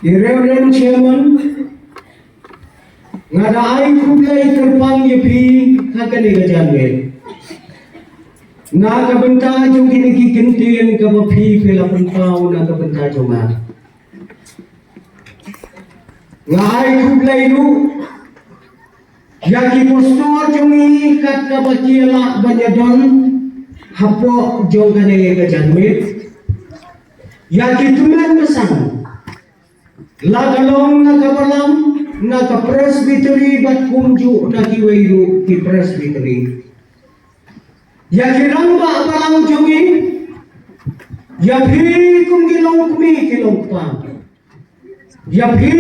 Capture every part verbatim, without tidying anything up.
Reverend Chairman, nga da ai khublei kyrpang ïa phi ha kane ka janmiet na ka bynta jong kine ki kyntien kaba phi phi la pynpaw na ka bynta jong nga. Nga ai khublei ruh ïa ki pastor jong ngi kat kaba ki la ban ïa don hapoh jong kane ka janmiet, ïa ki tymmen basan, la ka long na ka balang, na ka presbytery bad kumjuh na kiwei ruh ki presbytery, ïa ki rangbah balang jong ngi, ïa phi kum ki longkmie ki longkpa, ïa phi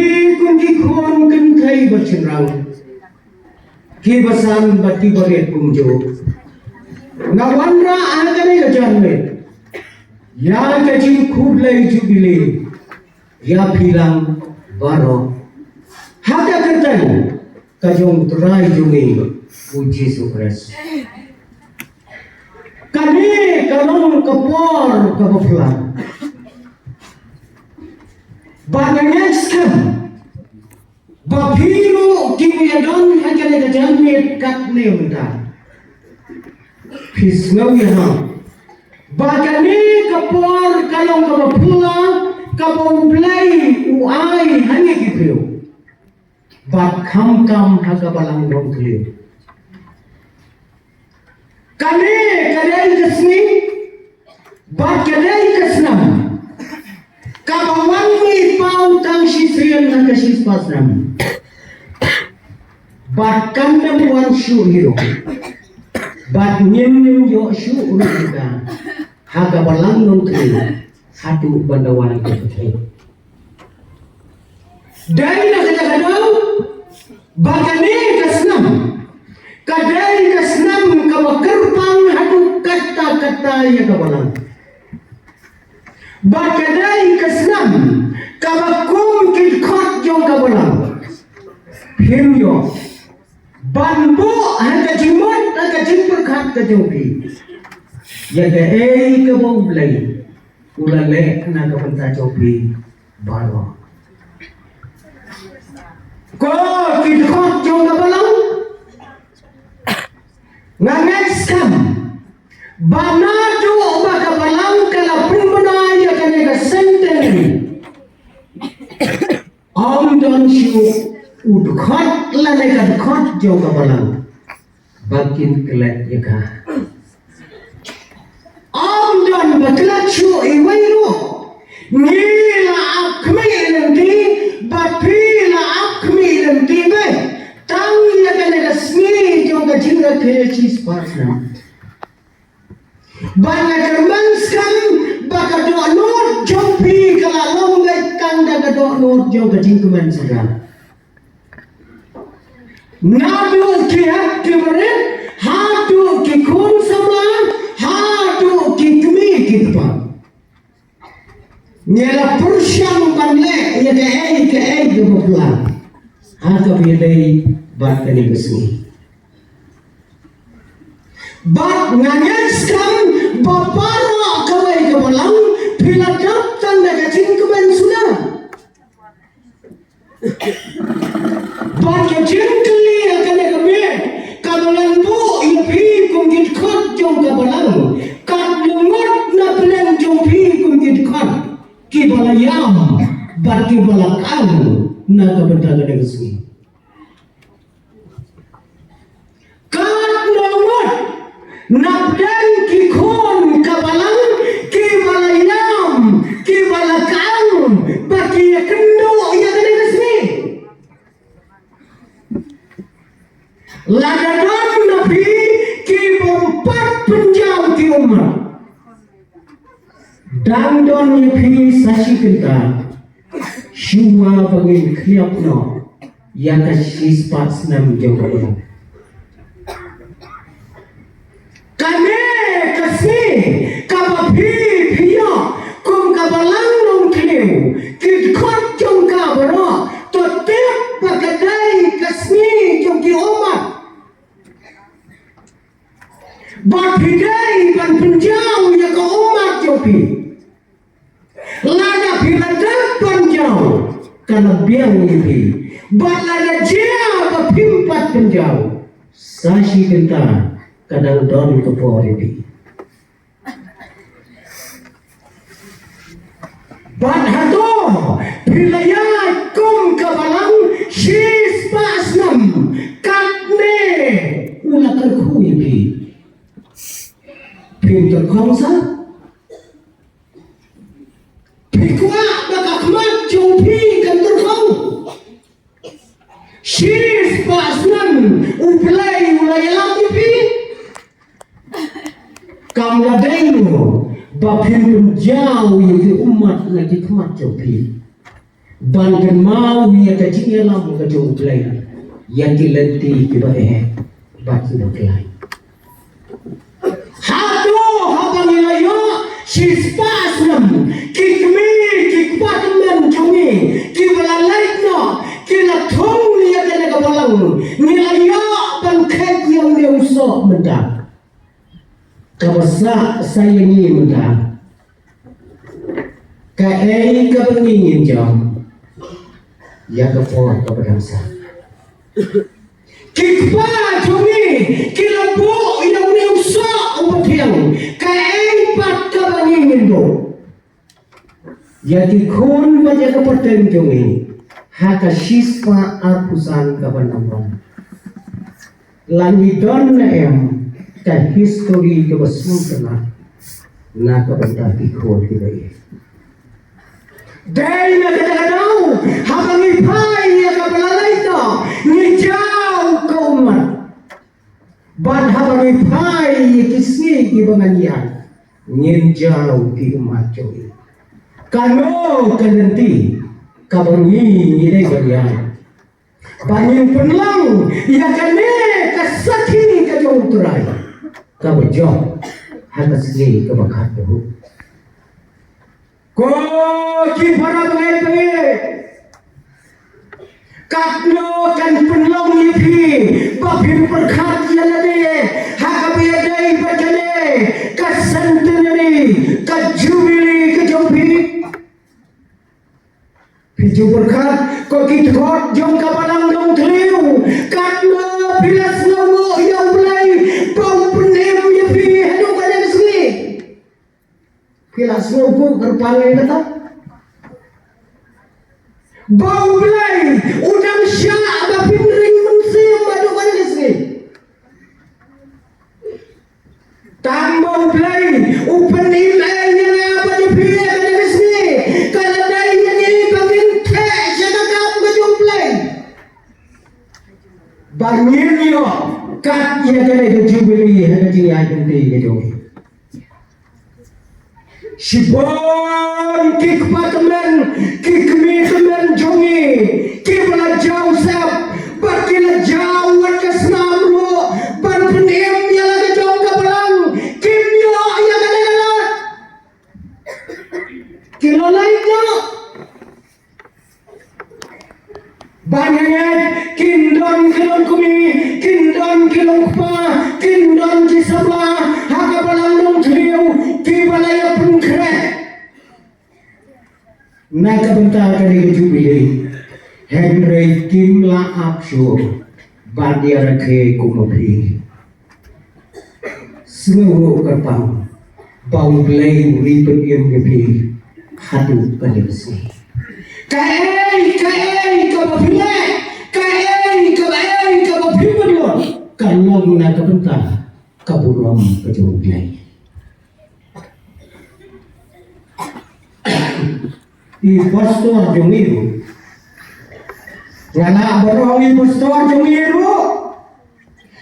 kum ki khun kynthei bad shynrang, ki basan bad ki barit kumjuh, nga wanrah ha kane ka janmiet ïa ka jingkhublei jubili ïa phi lang baroh ha ka kyrteng ka jong U Trai jong ngi U Jisu Khrist. Kane ka long ka por kaba phylla. Bad nga ngeit skhem ba phi ruh kiba ïadon ha kane ka janmiet katne mynta, phi sngew ïa nga ba kane ka por ka long kaba phylla, kaba U Blei u ai ha ngi ki briew. Bad khamtam ha ka balang Nongthliew. Kane ka dei ka sngi bad ka dei ka snem kaba wan ngi paw tang shisien ha ka shispah snem. Bad kan nym wan shuh hi ruh, bad ngin nym ïoh shuh ruh ïa ka ha ka balang Nongthliew haduh ban da wan ka pyrthei. Dei na kata ka daw ba kane ka snem ka dei ka snem kaba kyrpang haduh katta katta ïa ka balang. Ba ka dei ka snem kaba kum ki dkhot jong ka balang, phim ïoh ban buh ha ka jingmut ha ka jingpyrkhat ka jong phi ïa kaei kaba U Blei u la leh na ka bynta jong phi baroh. Ko ki dkhot jong ka balang, nga ngeit skhem ba naduh ba ka balang ka la pynbna ïa kane ka centenary, ym don shuh u dkhot lane ka dkhot jong ka balang ba kin klet ïa ka. Ym don ba klet shuh iwei ruh. Ngi la ap khmih lynti bad phi la ap khmih lynti beit tang ïa kane ka sngi jong ka jingrakhe shispah snem. Bad nga kyrmen skhem ba ka dohnud jong phi ka la long beit tang da ka dohnud jong ka jingkmen sdang. Naduh ki hep ki barit haduh ki khun samla haduh ki kmie ki kpa, ngi la pyrshang ban leh ïa kaei kaei kaba phylla ha kaba ïadei bad kane ka sngi. Bad nga ngeit skhem ba baroh kawei ka balang phi la dap tang da ka jingkmen suda. Bad ka jingkylli ha kane ka miet kaba ngan buh ïa phi kum ki dkhot jong ka balang, kat lyngngot na pdeng jong phi kum ki dkhot kiba la ïam bad kiba la kang na ka bynta kane ka sngi. Kat lyngngot na pdeng ki khun ka balang kiba la ïam kiba la kang ba ki ïakynduh ïa kane ka sngi. Lada don na phi ki bym pat pynjaw ki ummat, dang don ïa phi sa shi kynta shuwa ba ngin khniap noh ïa ka shispah snem jong ka ummat. Kane ka sngi kaba phi phi ïoh kum ka balang Nongthliew, ki dkhot jong ka baroh to tip ba ka dei ka sngi jong ki ummat. Ba phi dei ban pynjaw ïa ka ummat jong phi. Lada phi la dep ban jaw, la biang ïa phi. Bad lada jia ba phim pat pynjaw, sa shi kynta ka dang don ka por ïa phi. Bad hato phi la ïaid kum ka balang shispah snem, katne u la kyrkhu ïa phi? Phim tyrkhong sa? Phi kwah ba ka khmat jong phi kan tyrkhong? Shispah snem U Blei u la ïalam ïa phi. Kam la dei mo ba phin pynjaw ïa ki ummat na ki khmat jong phi ban kynmaw ïa ka jingïalam ka jong U Blei ïa ki lynti kiba eh bad kiba klai? Hato haba ngi la ïoh shispah snem, ki kmie ki kpa tymmen jong ngi kiba la leit noh ki la thung ïa kane ka balang, ngi la ïoh ban khet ïa une u soh mynta? Kaba sah sa ïa ngi mynta, kaei kaba ngi ngin jam ïa ka por kaba dang sah? Ki kpa jong ngi ki la buh ïa une u soh uba thiang, kaei pat kaba ngi ngin buh ïa ki khun bad ïa ka pateng jong ngi ha ka shispah arphew san kaba nang wan? La ngi don ne em ka histori kaba sngewtynnat na ka bynta ki khun kiba ïeit? Dei na kata ka daw haba ngi phai ïa kaba la leit noh, ngi jaw ka ummat. Bad haba ngi phai ïa ki sngi kiba ngan ïaid, ngin jaw ki ummat jong ngi. Kano ka lynti kaba ngi ngi dei ban ïaid ba ngin pynlong ïa kane ka sakhi ka jong U Trai kaba jop ha ka sngi kaba khatduh? Ko ki para bangeit bangeit, katno kan pynlong ïa phi ba phin pyrkhat ïa lade ha kaba ïadei bad kane ka centenary, ka jubili ka jong phi? Phi ju pyrkhat ko ki dkhot jong ka Balang Nongthliew, katno phi la sngewnguh ïa U Blei ba u pynim ïa phi haduh kane ka sngi? Phi la sngewnguh kyrpang ïa kata? Ba U Blei u dang shah ba phin ring mynsiem haduh kane ka sngi. Tang ba U Blei u pynim ïa nga bad ïa phi ha kane ka sngi, ka la dei ïa ngi ba ngin theh sha ka kam ka jong U Blei ba ngin ïoh kat ïa kane ka jubili ha ka jingïaid lynti ka jong ngi. Shibun ki kpa tymmen, ki kmie tymmen jong ngi kiba la jaw sep bad ki la jaw wat ka snam ruh ban pynim ïa la ka jong ka Balang, kim ïoh ïa kane ka lad. Ki la lait noh. Ba nga ngeit kin don ki longkmie, kin don ki longkpa, kin don ki samla ha ka Balang Nongthliew kiba la ïa pynkhreh na ka bynta kane ka jubili, hynrei kim lah ap shuh ban ïa rakhe kum ma phi. Sngewnguh kyrpang ba U Blei u ri pynim ïa phi haduh kane ka sngi. Kaei kaei kaba phi leh, kaei kaei kaba phi pynlut, ka long na ka bynta ka burom ka jong U Blei. I pastor jong ngi ruh, nga lah ban ong i pastor jong ngi ruh,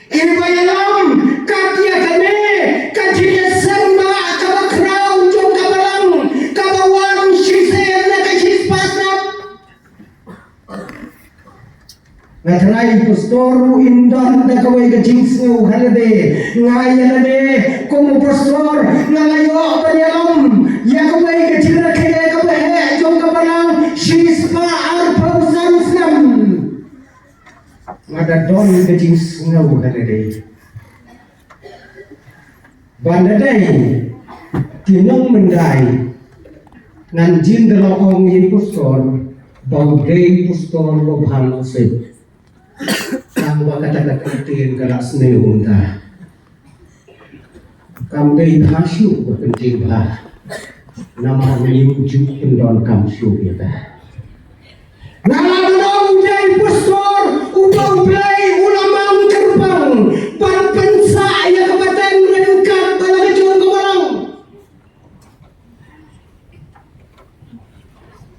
iba ïalam kat ïa kane ka jingïaseng ba kaba khraw jong ka Balang kaba wan shisien na ka shispah snem. Nga trai pastor ruh in don da kawei ka jingsngew ha lade. Nga ïa lade kum u pastor nga la ïoh ban ïalam ïa kawei ka jingrakhe kaba heh jong ka Balang shispah arphew san snem. Nga da don ka jingsngew ha lade. Ban da dei ki nongmyndai, ngan jin da la ong ïa i pastor Ba u dei u pastor ba bha noh shuh. Tang ba kata ka ktien ka la sniew kumta. Kam dei bha shuh ba pynjing bha. Namar ngim ju pyndonkam shuh ïa ka. Nga la don u dei u pastor uba U Blei u la mang kyrpang ban pynsah ïa ka pateng ryngkat bad la ka jong ka balang.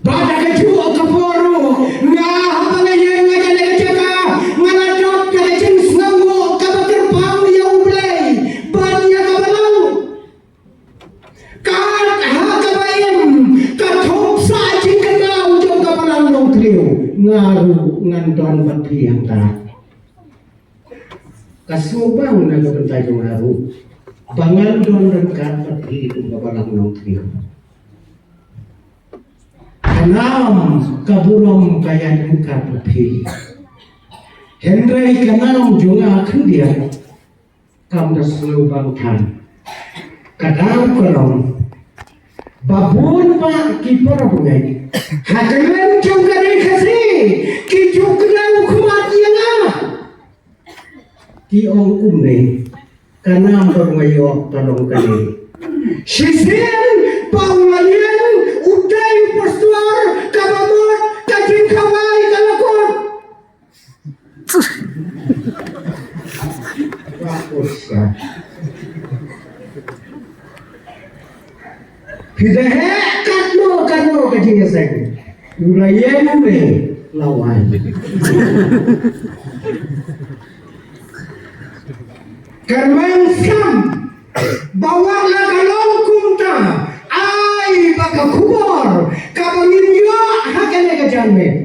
Bad ha kajuh ka por ruh nga haba nga ïeng nga ïaid na ka jaka nga la dap da ka jingsngewnguh kaba kyrpang ïa U Blei bad ïa ka balang. Kat ha kaba im ka thup sah jingkynmaw jong ka balang Nongthliew, nga ruh ngan don bad phi hangta. Ka sngewbang na ka bynta jong nga ruh ba ngan don ryngkat bad phi kum ka balang Nongthliew. Ka nam ka burom ka ïaid ryngkat bad phi. Hynrei ka nam jong nga khyndiat kam da sngewbang than. Ka daw ka long ba bun bah ki para bangeit ha kylleng jong ka ri Khasi ki ju kdew khmat ïa nga. Ki ong kumne, ka nam ba nga ïoh ka long kane. Shisien ba u la ïeng u dei u pastor kaba mut ka jingkhawai ka la kut. Phi da heh katno katno ka jingïaseng. U la ïeng ne la wai. Kyrmen skhem ba wat la ka long kumta, ai ba ka khubor kaba ngin ïoh ha kane ka janmiet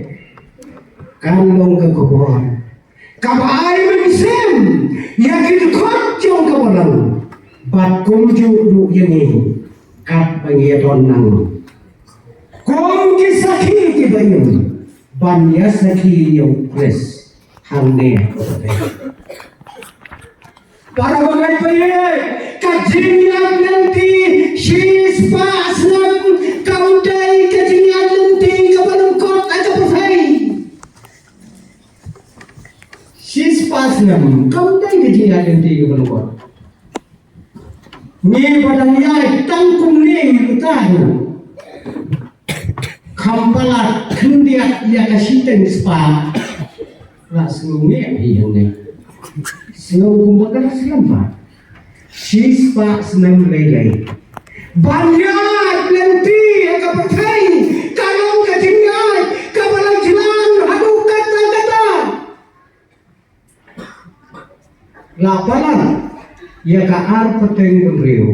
kan long ka khubor kaba ai mynsiem ïa ki dkhot jong ka balang bad kumjuh ruh ïa ngi katba ngi ïadon lang kum ki sakhi kiba im ban ïasakhi ïa U Khrist hangne ha ka pyrthei. Para bangeit baieid, ka jingïaid lynti shispah snem kam dei ka jingïaid lynti kaba lyngkot ha ka pyrthei. Shispah snem kam dei ka jingïaid lynti kaba lyngkot. Ngi ba dang ïaid tang kumne ngi ta ruh. Kham palat khyndiat ïa ka shiteng spah. La sngew ngi hi hangne. Sngew kumba ka la slem pat. Shispah snem lei lei. Ban ïaid lynti ha ka pyrthei ka long ka jingïaid kaba la jlan haduh katta katta. La palat ïa ka ar pateng bynriew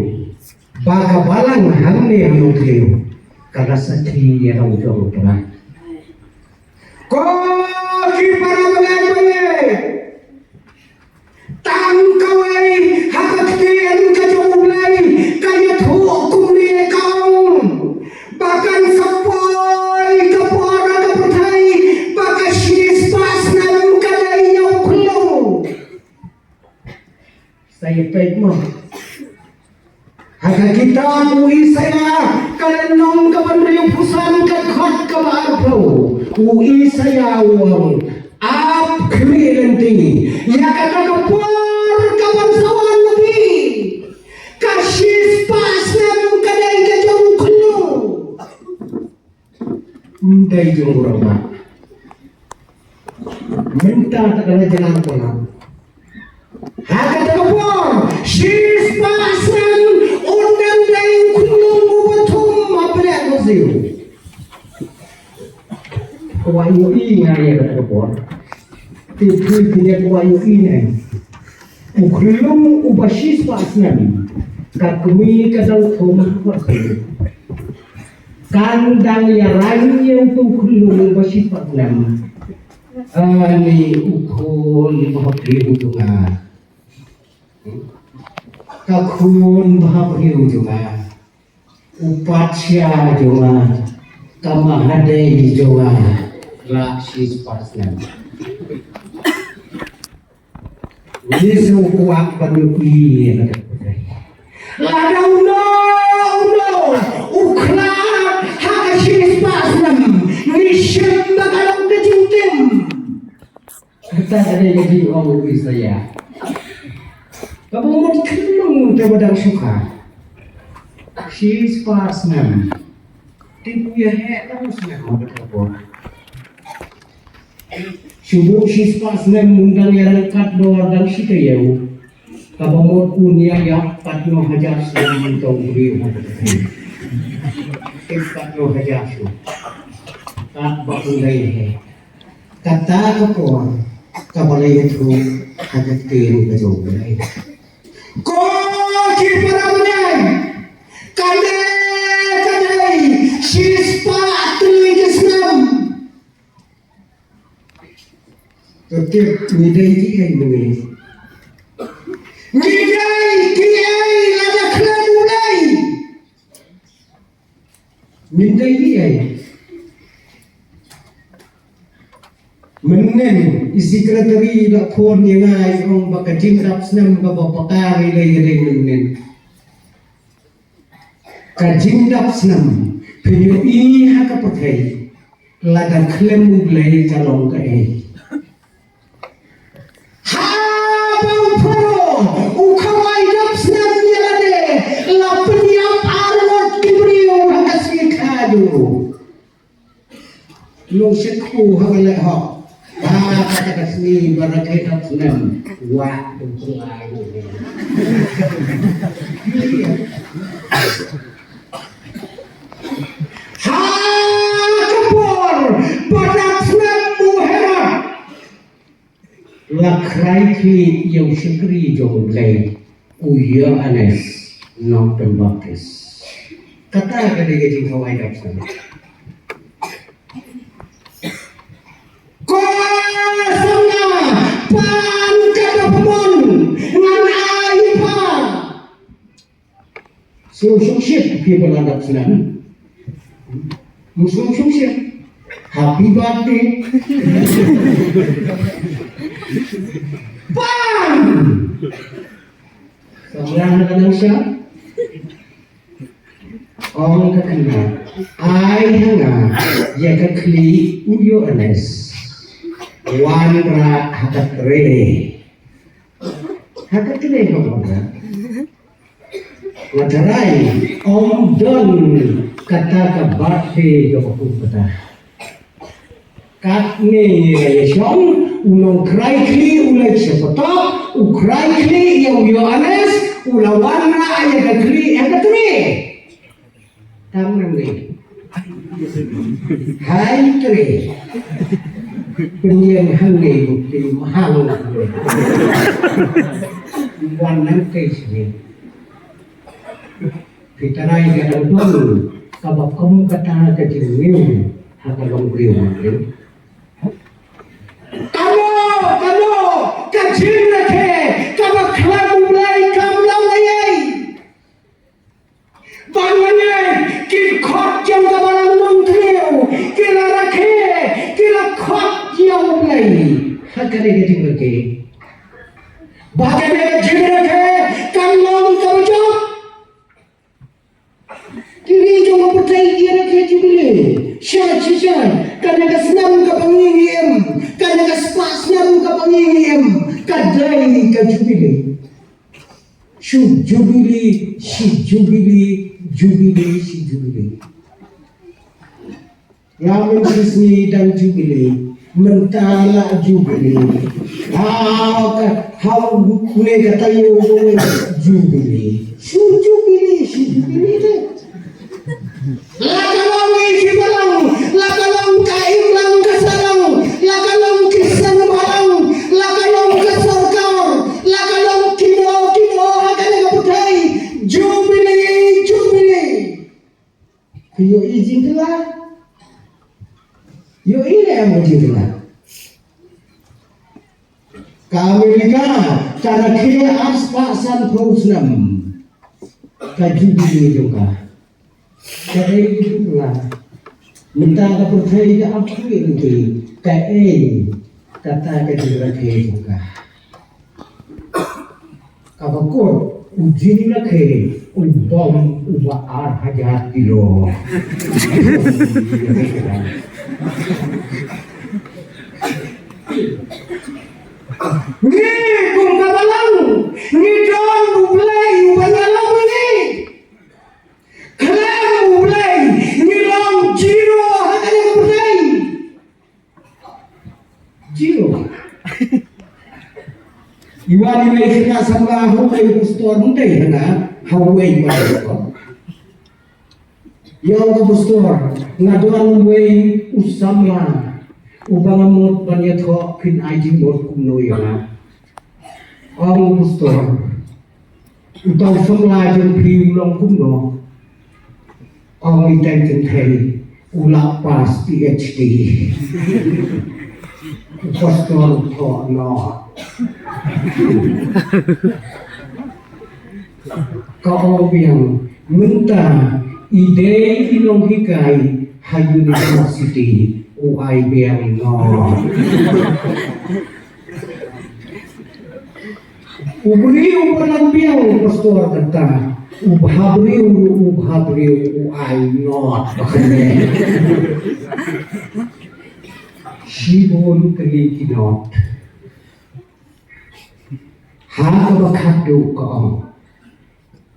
ba ka balang hangne ha Nongthliew ka la sakhi ïa la u jong u Trai. Ko ki para bangeit baieid, tang kawei ha ka ktien ka jong U Blei ka ïathuh kumne ka ong ba kan sa poi ka por ha ka pyrthei ba ka shispah snem ka dei ïa u khyllung. Sa ïa peit mo. Ha ka kitab u Isaïah ka lynnong kaba hynriewphew san ka dkhot kaba arphew, u Isaïah u ong, ap khmih lynti ïa kata ka por kaban sa wan ma phi. Ka shispah snem ka dei ka jong u khyllung. Ym dei jong u rangbah. Mynta te ka la jlan palat. Ha kata ka por shispah snem un dang dei u khyllung uba thum ha pdeng ka siew. Ka wah ïohi nga ïa kata ka por. Te phi phi ïa ka wah ïohi ne. U khyllung uba shispah snem ka kmie ka dang thum ha pdeng. Kan dang ïa rang ïa uto u khyllung ba shispah snem. Ani u khun ba ha phi u jong nga. Ka khun ba ha phi u jong nga. U patsha jong nga. Ka mahadei jong nga. La shispah snem. Ngi shu kwah ban ïohi ïa kata. Lada uno uno u khlad ha ka shispah snem, ngi shim Ka dei ka jingong u Isaiah. Kaba mut khyllung te ba dang shu kha. Shispah snem. Te u ïa heh tang snem ha kata ka por. Shu buh shispah snem un dang ïa ryngkat bad dang shi taïew. Kaba mut un ïa ïap katno hajar snem un tong briew ha kata ka pyrthei. Katno hajar shu. Katba un dang ïa heh. Kata ka por kaba la ïathuh ha ka ktien ka jong U Blei. Ko ki para bangeit, kane ka dei shispah tylli ki snem. To tip ngi dei kiei mynne? Ngi dei kiei lada khlem U Blei? Ngi dei kiei? Mynnin i secretary la phone ïa nga, i ong ba ka jingdap snem kaba paka ngi dei, ngi dei mynnin. Ka jingdap snem, phin ïohi ha ka pyrthei, lada khlem U Blei ka long kaei. Haba u Pharaoh u khawai dap snem ïa lade, la pynïap arngut ki briew ha ka sngi Khadduh. Long shet ku ha ka lehok. Ha kata ka sngi ba rakhe dap snem. Wah, dum pynlai. Ha ka por ba dap snem u Herod. La khrai khlieh ïa u shakri jong U Blei, u Ïoannis Nongpynbaptis. Kata ka dei ka jingkhawai dap snem. Ko samla, pan kata pynban, ngan ai ïa pha. Sngewsih shit phi ba la dap snem. Sngewsih shit. Happy birthday. Bang! Samla na ka nang sha. Ong ka khynnah. Ai ha nga. Ïa ka khlieh u Ïoannis. Wanrah ha ka tre. Ha ka tre ha wanrah. Nga tharai, ym don kata ka birthday kaba kum kata. Katne ngi la ïa shong, u nongkhrai khlieh u leit sha patok, u khrai khlieh ïa u Ïoannis, u la wanrah ïa ka khlieh ha ka tre. Tang nangne. Hai tre. Pynïeng hangne, bukti mahang. Wan nangtei sini. Phi tharai ka dang don kaba kum kata ka jingngiew ha ka longbriew briew. Kano, kano ka jingrakhe kaba khlem U Blei kam long eiei. Ban wan ïa ki khot jong ka Balang Nongthliew, ki la rakhe, ki la khot ïa U Blei. Ha kane ka jingrakhe. Ba kane ka jingrakhe kan long kaba jop. Ki ri jong ka pyrthei ki rakhe Jubilee. Sha, sha, sha. Kane ka snem kaba ngi ngi im. Kane ka spah snem kaba ngi ngi im. Ka dei ka Jubilee. Shu Jubilee, shi Jubilee, Jubilee, shi Jubilee. Nga mynta shisngi dang Jubilee, mynta la Jubilee. Ha ka, ha u ne ka taïew u ne Jubilee. Shu Jubilee, shi Jubilee te. La ka long ïa ki balang, la ka long ka imlang ka sahlang, la ka long ki seng balang, la ka long ka sorkar, la ka long kino kino ha kane ka pyrthei. Jubilee, Jubilee. Phi ïohi jingkylla? Ïohi ne em ka jingkylla? Ka Amerika ka rakhe arspah sanphew snem ka Jubilee jong ka. Kaei ka jingkylla? Mynta ka pyrthei ka ap kti kaei kata ka jingrakhe jong ka. Kaba kut u jingrakhe u bom uba ar hajar kilo. Ngi kum ka balang ngi don U Blei uba ïalam ïa ngi. Khlem U Blei ngi long zero ha kane ka pyrthei. Zero. Ïa u, ïa u khynnah samla ha u pastor, ym dei hana ha uwei ma u. Ïa u, ka pastor, nga don uwei u samla uba nga mut ban ïathoh, phin ai jingmut kumno ïa nga? Ong u pastor, uta u samla jong phi u long kumno? Ong i Tang Kynthei, u la pass PhD. U pastor u thoh noh. Ka ong biang, mynta i dei i nonghikai ha university, u ai biang noh. U briew uba long biang, pastor kata, u bhabriew, u bhabriew u ai noh. Shibun kali ki noh. Ha kaba khatduh ka ong,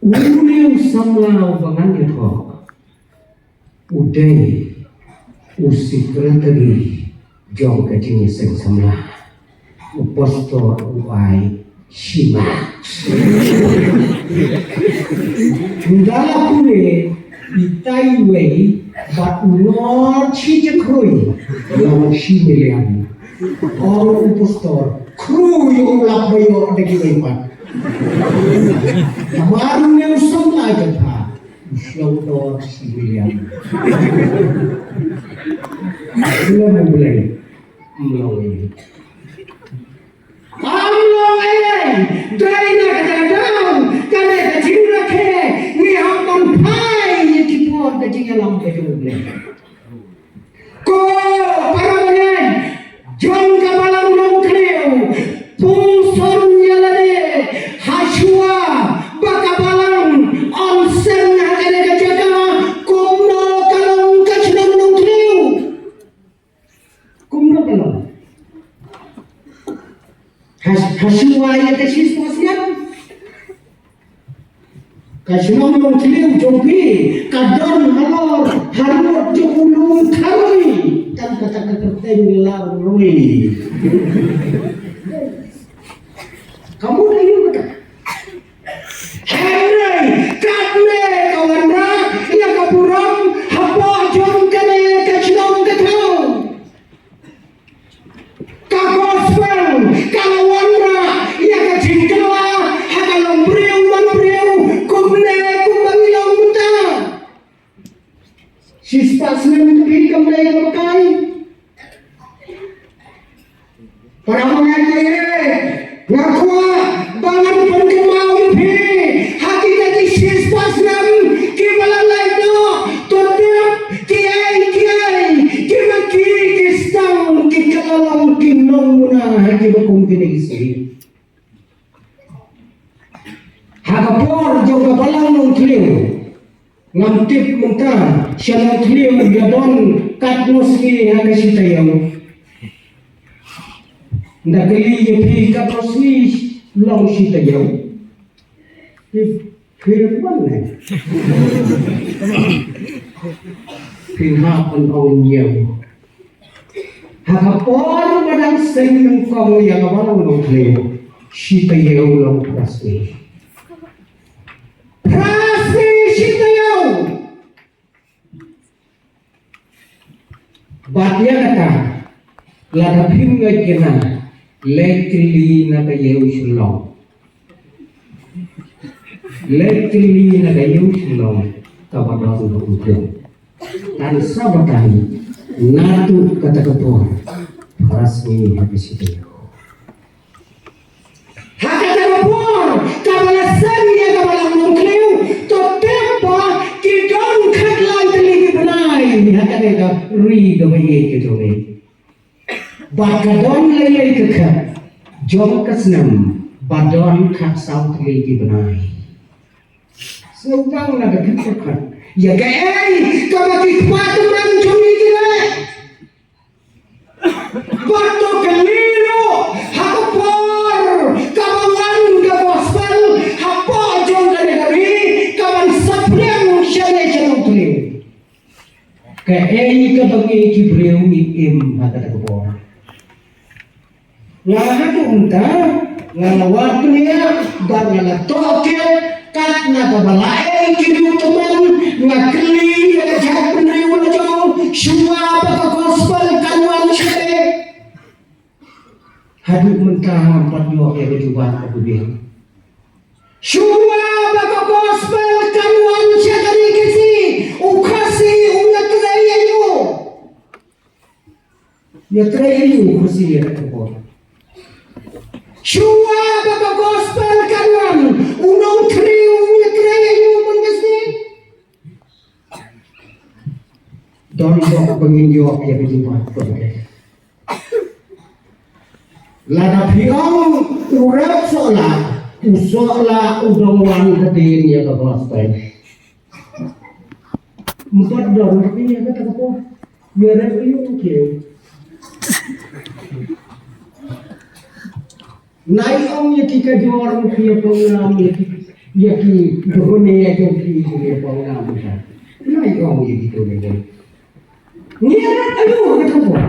une u samla uba ngan ïathoh u dei u secretary jong ka jingïaseng samla. U pastor u ai shi marks. Ynda la pule, itai iwei bad u nod shi jakhrui, long shi million. Ong u pastor, khrui u lap ba ïoh da kiwei pat. Namar une u samla jong pha u shong dor shi million. Ïa U Blei ym long ei. Ym long ei. Dei na kata ka daw, kane ka jingrakhe, ngi hap ban phai ïa ki por ka jingïalam ka jong U Blei. Ko para bangeit jong ka balang Nongthliew, pynshong ïa lade ha shuwa ba ka balang yn seng ha kane ka jaka, kumno ka long ka shnong Nongthliew. Kumno ka long? Ha, ha shuwa ïa ka shispah snem. Ka shnong Nongthliew jong phi ka don halor harud jong u lum Kharoi. Kan kata ka kyrteng Laroi. Ka mut aïu kata? Hynrei katne ka wanrah ïa ka burom hapoh jong kane ka shnong ka thaw. Ka gospel ka la wanrah ïa ka jingkylla ha ka longbriew manbriew kumne kumba ngi long mynta. Shispah snem ka phi kam dei kaba kai. Para bangeit, nga kwah ba ngan pynkynmaw ïa phi ha kita ki shispah snem kiba la leit noh, to tip kiei kiei kiba ki, ki sdang ki kylla long ki nongmuna ha kiba kum kine ki sngi. Ha ka por jong ka balang Nongthliew, ngam tip mynta sha Nongthliew ïa don katno sngi ha ka shi taïew. Nda kylli ïa phi katno sngi long shi taïew. Phi, phi wan ne? Phi hap ban ong hynñiew. Ha ka por ba dang seng nyngkong ïa ka balang Nongthliew, shi taïew long phra sngi. Phra sngi shi taïew. Bad ïa kata, lada phim ngeit kynmaw, leit kylli na ka ïew Shillong. Leit kylli na ka ïew Shillong kaba don ha u Thliew. Tang sa ba tang naduh kata ka por, phra sngi ha ka shi taïew. Ha kata ka por kaba la seng ïa ka balang Nongthliew, to tip ba ki don khatlai tylli ki bnai ha kane ka ri kaba ïeit ka jong ngi. Bad ka don lei lei ka khat jong ka snem ba don khatsaw tylli ki bnai. Sngewbang la ka khat ka khat ïa kaei kaba ki kpa tymmen jong ngi ki leh. Bad to kylli ruh ha ka por Kaei kaba ngi ki briew ngi im ha kata ka por. Nga haduh mynta nga la wad bniah bad nga la tohkit kat na kaba la ei ki riewtymmen. Nga kylli ïa ka jaitbynriew la jong shuwa ba ka gospel kan wan shatei. Haduh mynta ngam pat ïoh ïa ka jubab kaba biang. Shuwa ba ka gospel kan wan sha ka ri Khasi, u Khasi u ïatrei ïa u. Ïatrei ïa u Khasi ïa ka khubor. Shuwa ba ka gospel kan wan, u nongtrei u ïatrei ïa u man ka sngi. Don bok ba ngin ïoh ïa ka jubab kaba biang. Lada phi ong u rep sohlah, u sohlah u dang wan hadien ïa ka gospel. Ym pat don ïa kata ka por. Ïa rep ïa u kiew. Nai ong ïa ki ka jor ki ïa pong nam ïa ki ïa ki duhun ïa jong ki ïa pong nam. Nai ong ïa ki tu ïa. Ngi ïa rep ïa u kata ka por.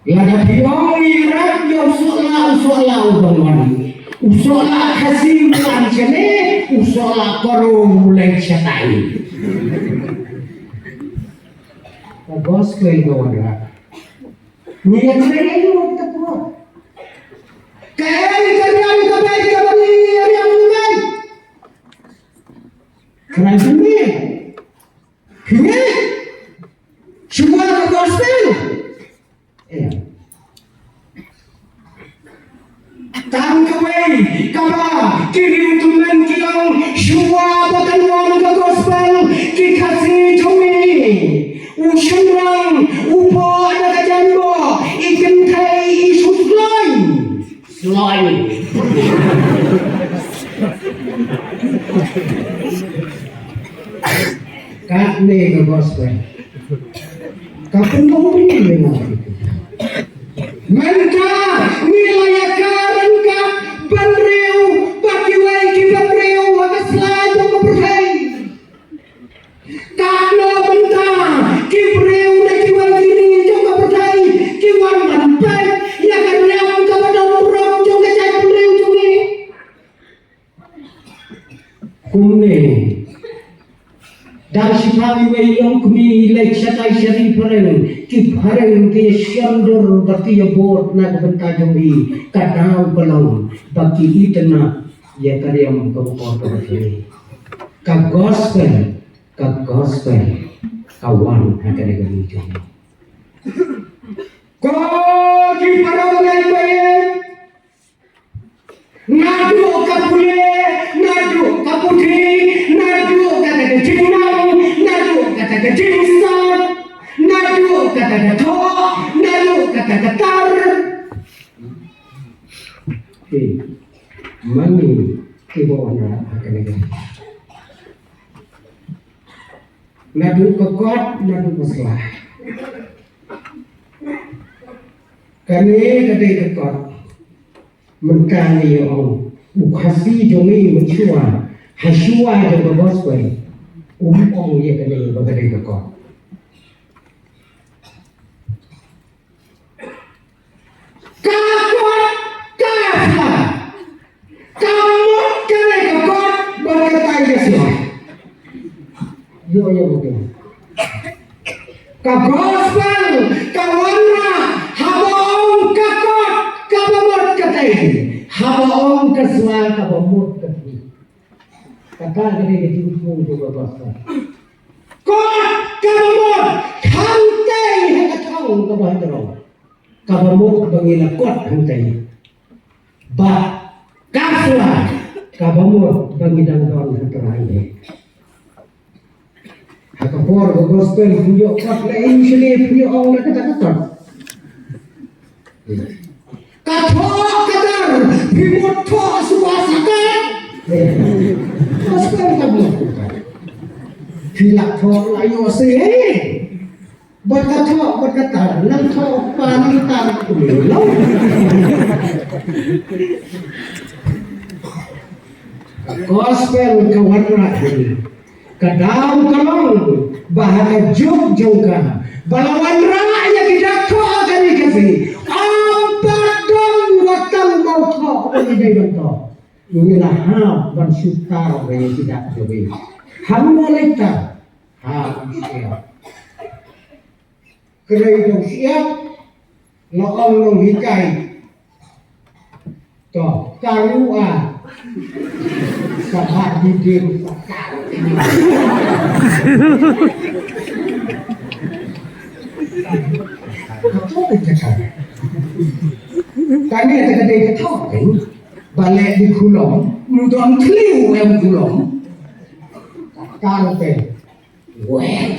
Lada phi ong ïa rep ïa u sohlah, u sohlah u dang wan. U sohlah Khasi u wan shane, u sohlah Garo u leit shatai. Ka gospel ka wanrah. Ngi ïa kren ïa u ta por. Kaei ka riam ka beit kaba ngi ïa riam ngi beit? Kren shuwa. Ngi shuwa ka gospel. Ïa. Tang kawei kaba ki riewtymmen ki ong shuwa ba kan wan ka gospel ki Khasi jong ngi. U shynrang u poh da ka jaiñbok, i kynthei i shu sloi. Sloi. Katne ka gospel. Ka pynbor ïa nga. Mynta ngi la ïa ka ryngkat bynriew bad kiwei ki bynriew ha ka sla jong ka pyrthei. Katno mynta ki briew na kiwei ki ri jong ka pyrthei ki wan ban peit ïa ka riam kaba don burom jong ka jaitbynriew jong ngi. Kumne. Dang shipang iwei i longkmie i leit shatai sha ri phareng, ki phareng ki ïa shon dur bad ki ïa bud na ka bynta jong i, ka daw ka long ba ki itynnad ïa ka riam ka bor ka bor. Ka gospel, ka gospel ka wan ha kane ka ri jong ngi. Ko ki para bangeit ba ïeit, naduh ka pule, naduh ka puthi, naduh kata ka jingnang, naduh kata ka jingstad, naduh kata ka thoh, naduh kata ka tar. Ki mane kiba wanrah ha kane ka. Naduh ka kot, naduh ka sla. Kane ka dei ka kot. Mynta ngi ïa ong u Khasi jong ngi mynshuwa, ha shuwa jong ka gospel, um ong ïa kane ba ka dei ka kot. Ka kot ka sla. Ka mut kane ka kot bad katai ka sla. Ïo ïo ïo. Ka gospel ka wanrah haba ong ka kot kaba mut katai, haba ong ka sla kaba mut katai. Kata ka dei ka jingthmu jong ka gospel. Kot kaba mut hangtei ha ka thong kaba hynriew. Kaba mut ba ngi la kot hangtei. Bad ka sla kaba mut ba ngi dang don ha Trai ne. Ha ka por ka gospel phi ïoh kot la ïa u shane phi ïoh ong la kata ka kot. Ka thoh ka tar phi mut thoh shuwa sa kat. Gospel ka mut. Phi la thoh la ïoh se. Bad ka thoh bad ka tar, nang thoh pa nang tar kumno. Gospel ka wanrah ïa ngi. Ka daw ka long ba ha ka juk jong ka ba la wanrah ïa ki dak thoh ha kane ka sngi. Ap ba don wat tang ba u thoh ba ngi dei ban thoh. Ngi la hap ban shu tar ïa ki dak jong ngi. Hangno leit tar? Ha u shyiap. Kynrei dong siap, la ong nonghikai. To, ka ngu a. Sa ha di dim sa ka. Ka to ka jaka. Ka ne ka dei ka to ka. Ba leh di khulom, mu don khliw em khulom. Ka te. Weh.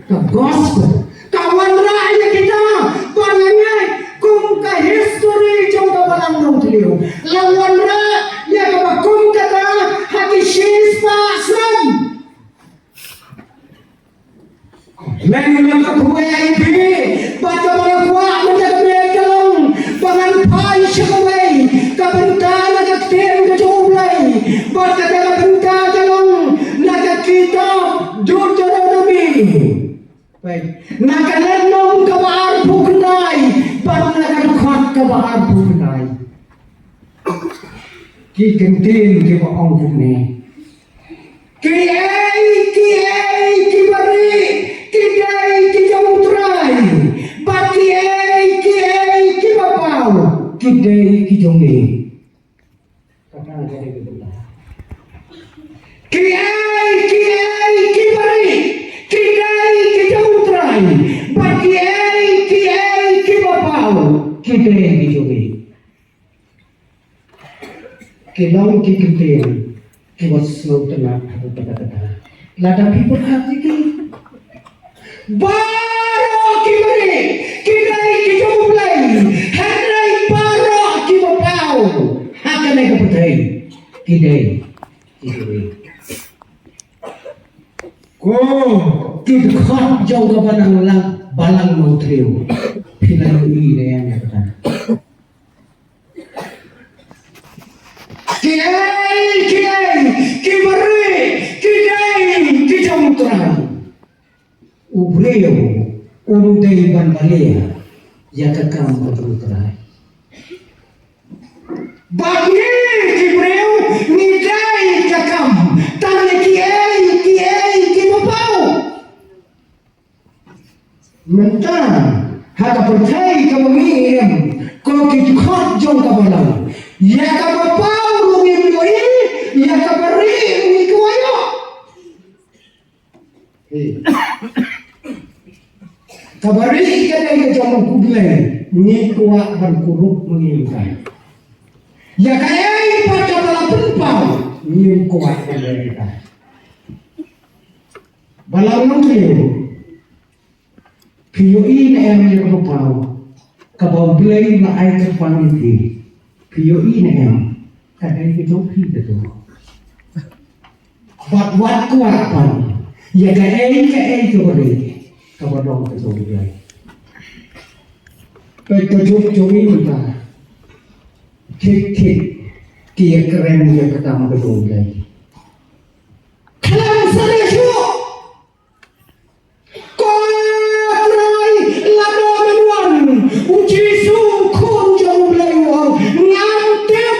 Ka gospel ka wanrah ïa kita ba nga ngeit kum ka history jong ka Balang Nongthliew. La wanrah ïa kaba kum kata ha ki shispah snem. Leng la ka khwai ïa phi bad kaba nga kwah mynta ka miet ka long ba ngan phai sha kawei ka bynta na ka ktien ka jong U Blei bad kata ka bynta ka long na ka kitab Deuteronomy. Peit, na ka lynnong kaba arphew khyndai bad na ka dkhot kaba arphew khyndai. Ki kyntien kiba ong kumne. Kiei kiei kiba rieh ki dei ki jong U Trai, bad kiei kiei kiba paw ki dei ki jong ngi. Kata ka dei ka bynta. Kiei kiei kiba rieh ki dei ki jong U Trai, bad kiei kiei kiba paw ki dei ki jong ngi. Ki long ki kyntien kiba sngewtynnat ha kata kata. Lada phi pyrkhat ïa ki, baroh kiba rieh ki dei ki jong U Blei, hynrei baroh kiba paw ha kane ka pyrthei ki dei ki jong ngi. Ko ki dkhot jong ka Balang, Balang Nongthliew, phi la ïohi ne em ïa kata? Kiei kiei kiba rieh ki dei ki jong U Trai. U briew um dei ban balia ïa ka kam ka jong U Trai. Bad ngi ki briew ngi dei ka kam, tang ïa kiei kiei kiba paw. Mynta ha ka pyrthei kaba ngi im, ko ki dkhot jong ka Balang, ïa kaba paw ruh ngim ïohi, ïa kaba rieh ruh ngi kwah ïoh. Kaba rieh ka dei ka jong U Blei, ngi kwah ban kurup ma ngi mynta. Ïa kaei pat kaba la pynpaw ngim kwah ban leh ïa ka. Balang Nongthliew, phi ïohi ne em ïa kaba paw kaba U Blei u la ai kyrpang ïa phi? Phi ïohi ne em? Ka dei ka jong phi ka jong. Bad wat kwah ban ïa kaei kaei kaba rieh kaba long ka jong U Blei. Peit ka juk jong ngi mynta. Thik thik ki ïakren ïa ka kam ka jong U Blei. Khlem sa dei shuh. Ko Trai, lada men wan U Jisu, Khun jong U Blei, u ong, ngan tip.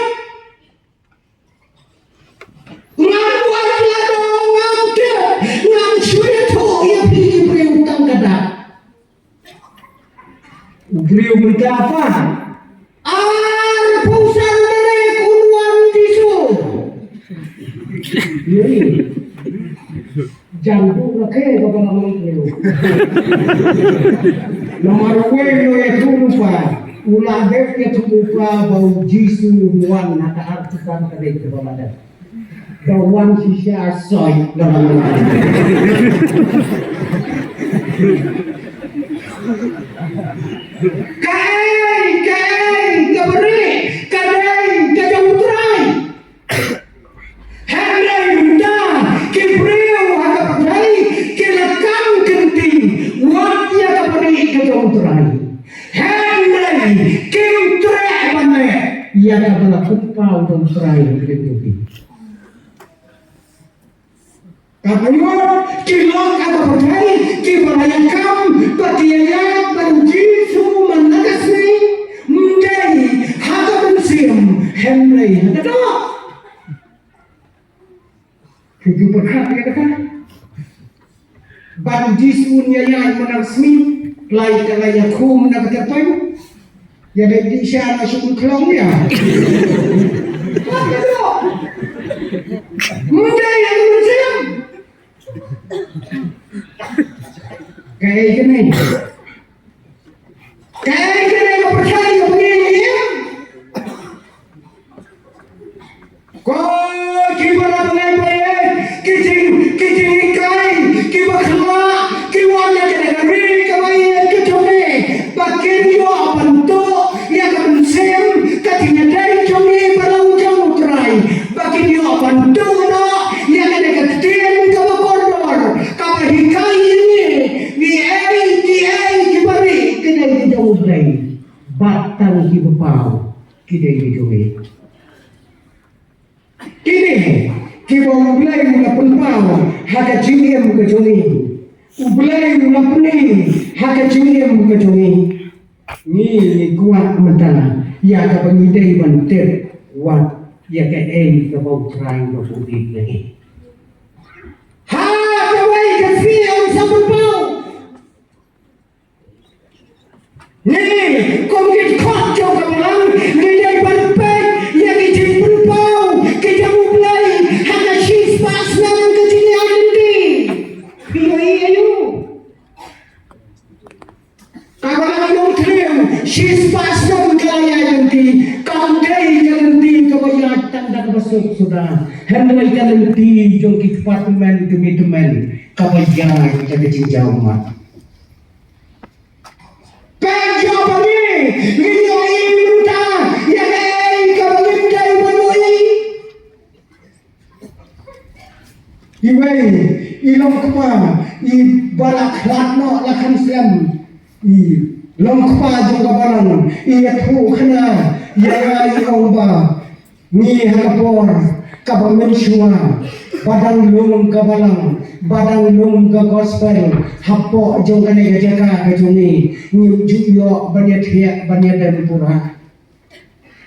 Ngan wan, lada ngan tip, ngan shu ïathuh ïa phi ki briew tang ka dak. U briew mynta pat arphew san tarik un wan Jisu. Ïohi. Jan buh la khe ka Balang Nongthliew. Namar uwei u la ïathuh lypa, u la dep ïathuh lypa ba U Jisu un wan ha ka arphew san tarik kaba la dep. Ka wan shisha soi. Kaei kaei kaba rieh ka dei ka jong U Trai. Hynrei mynta ki briew ha ka pyrthei ki la kam kynti wat ïa kaba rieh ka jong U Trai. Hynrei kim treh ban leh. ïa kaba la pynpaw da U Trai ha khlieh jong phi. Kaba ïoh ki long ka pyrthei kiba la ïakam ba ki ïaid bad U Jisu man la ka sngi, ym dei ha ka mynsiem hynrei ha ka doh. Ki ju pyrkhat ïa kata. Ban Jisu un ïaid man la ka sngi, lai ka la ïakhum na ka tyrpeng. Ïa dei dih sha na shu khlong ïa. Ym dei ïa ka mynsiem. Kaei kane? Kaei kane ka pyrthei ka bangeit ïa? Ko kiba la bangeit ba ïeit, ki jing, ki jinghikai kiba khlaiñ ki wan na kane ka ri kaba ïeit ka jong ngi, ba kin ïoh ban tuh ïa ka mynsiem ka jingïadei jong ngi bad U Trai, ba kin ïoh ban tuh noh ïa kane ka ktien kaba kordor kaba hikai ïa ngi, ngi ei, ngi ei kiba rieh ki dei ki jong U Blei, bad tang kiba paw ki dei ki jong ngi. Kine kiba U Blei u la pynpaw ha ka jingim ka jong ngi. U Blei u la pyni ha ka jingim ka jong ngi. Ngi, ngi kwah mynta ïa kaba ngi dei ban tip wat ïa kaei kaba U Trai u la buh ïa ngi. Ha kawei ka sngi un sa pynpaw. Ngi kum ki dkhot jong ka balang ngi dei ban peit ïa ki jingpynpaw ki jong U Blei ha ka shispah snem ka jingïaid lynti. Phi ïohi aïu? Ka balang Nongthliew shispah snem ka la ïaid lynti, kam dei ka lynti kaba ïaid tang da kaba suk suda, hynrei ka lynti jong ki kpa tymmen kmie tymmen kaba ïaid da ka jingjaw mat. Peit ïa ba ngi, ngi ïohi mynta ïa kaei kaba ngim dei ban ïohi. Iwei i long kpa iba la khlad noh la khan slem, i long kpa jong ka balang, i ïathuh khana ïa nga, i ong ba ngi ha ka por kaba mynshuwa ba dang lung ka balang, ba dang lung ka gospel hapoh jong kane ka jaka ka jong ngi, ngim ju ïoh ban ïathiah ban ïadem pura.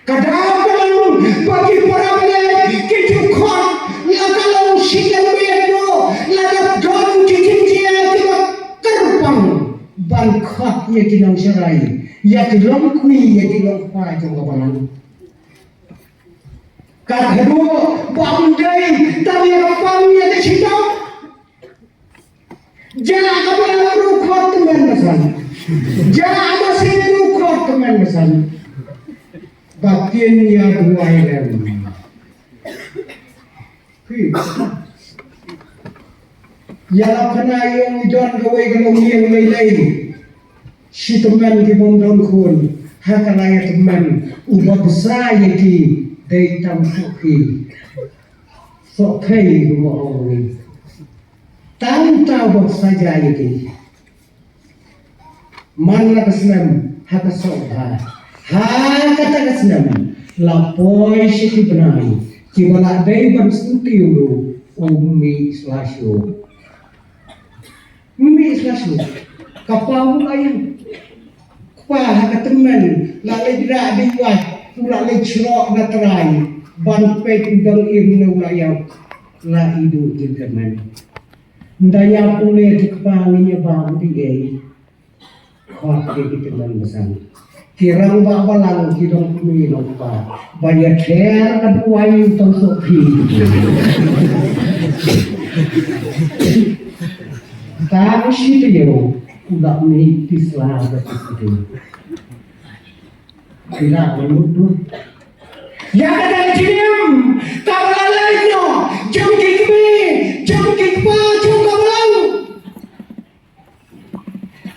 Ka daw ka long ba ki para bangeit ki ju khot la ka long shi kilometer, la ka don ki jingjia kiba kyrpang ban khot ïa ki nongsharai, ïa ki longkmie, ïa ki longkpa jong ka balang. Ka haduh ba ym dei tang ïa ka pang ïa ka shitom. Jaka ba la ruh khot tymmen basan. Jaka ba sien ruh khot tymmen basan. Ba kin ïa duwai lem. Phi. Ïa la khana ïa ngi don kawei ka longïing lei lei. Shi tymmen ki bym don khun, ha ka la ïa tymmen, uba bsa ïa ki, dei tang soh ki. Soh khei ruh ma ong ngi. Tang uta uba bsa ïa ki. Man la ka snem, ha ka soh bha. Ha kata ka snem, la poi sha ki bnai, kiba la dei ban syntiew ruh, u mih sla shuh. Mih sla shuh. Ka paw u la ïeng. Kpa ha ka tymmen la leit rah dei wait, u la leit shrok na trai ban peit u dang im ne u la ïap. La i duh jingkyrmen. Nda ïap u ne te kpa, ngi ïa ba u dei ei. Khot ïa ki tymmen basan. Ki rangbah balang ki long kmie long kpa ba ïa ther ka duwai u tang soh phi. Tang shi taïew u la mih pisa da pisa. Ki la mut tu. Ïa kata ka jingim kaba la leit noh jong ki kmie jong ki kpa jong ka balang.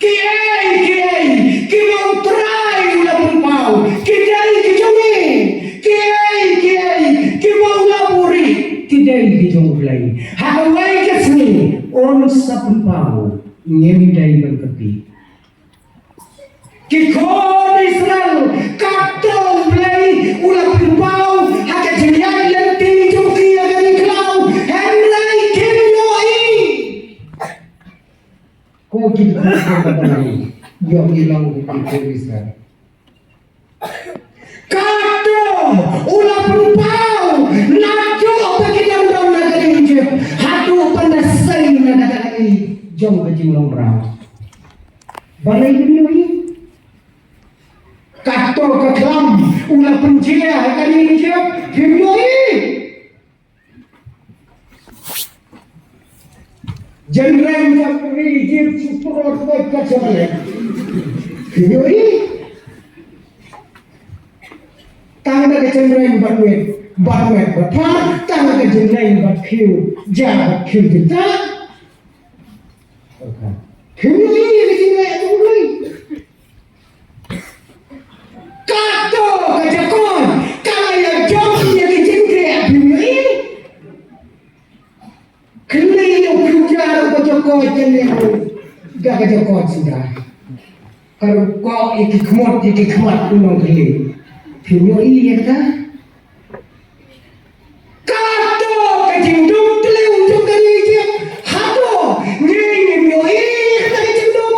Kiei kiei kiba U Trai u la pynpaw ki dei ki jong ngi. Kiei kiei kiba u la buhrieh ki dei ki jong U Blei. Ha kawei ka sngi un sa pynpaw, ngim dei ban kynti. Ki khun Israel, kato U Blei u la pynpaw ha ka jingïaid lynti jong ki ïa ka ri khlaw, hynrei kim ïohi. Ko ki dkhot jong ka Bnai, ïohi long ki khun Israel. Kato u la pynpaw naduh ba ki dang don ha ka ri Ijipt haduh ban da sei na ka ri jong ka jinglong mraw. Balei kim ïohi? Kato ka khlam u la pynjia ha ka ri Ijipt, kim ïohi. Jynreng jong ka ri Ijipt shu pynroi beit ka jingïohi. Tang da ka jynreng bad wit, bad wit bad phad, tang da ka jynreng bad khiew, ja bad khiew jynta. Khiew ïohi ïa ka jingïohi. Kato ka jakot ka la ïa jop ïa ki jingkhreh, phi ïohi. Kane ïa u future ka jakot, kane ïa ka jakot suda. Ka rukom ïa ki khmut ïa ki khmat u nongkylli. Phi ïohi ïa kata. Kato ka jingdum tliw jong ka ri Ijipt. Hato ngi ngim ïohi ïa kata ka jingdum?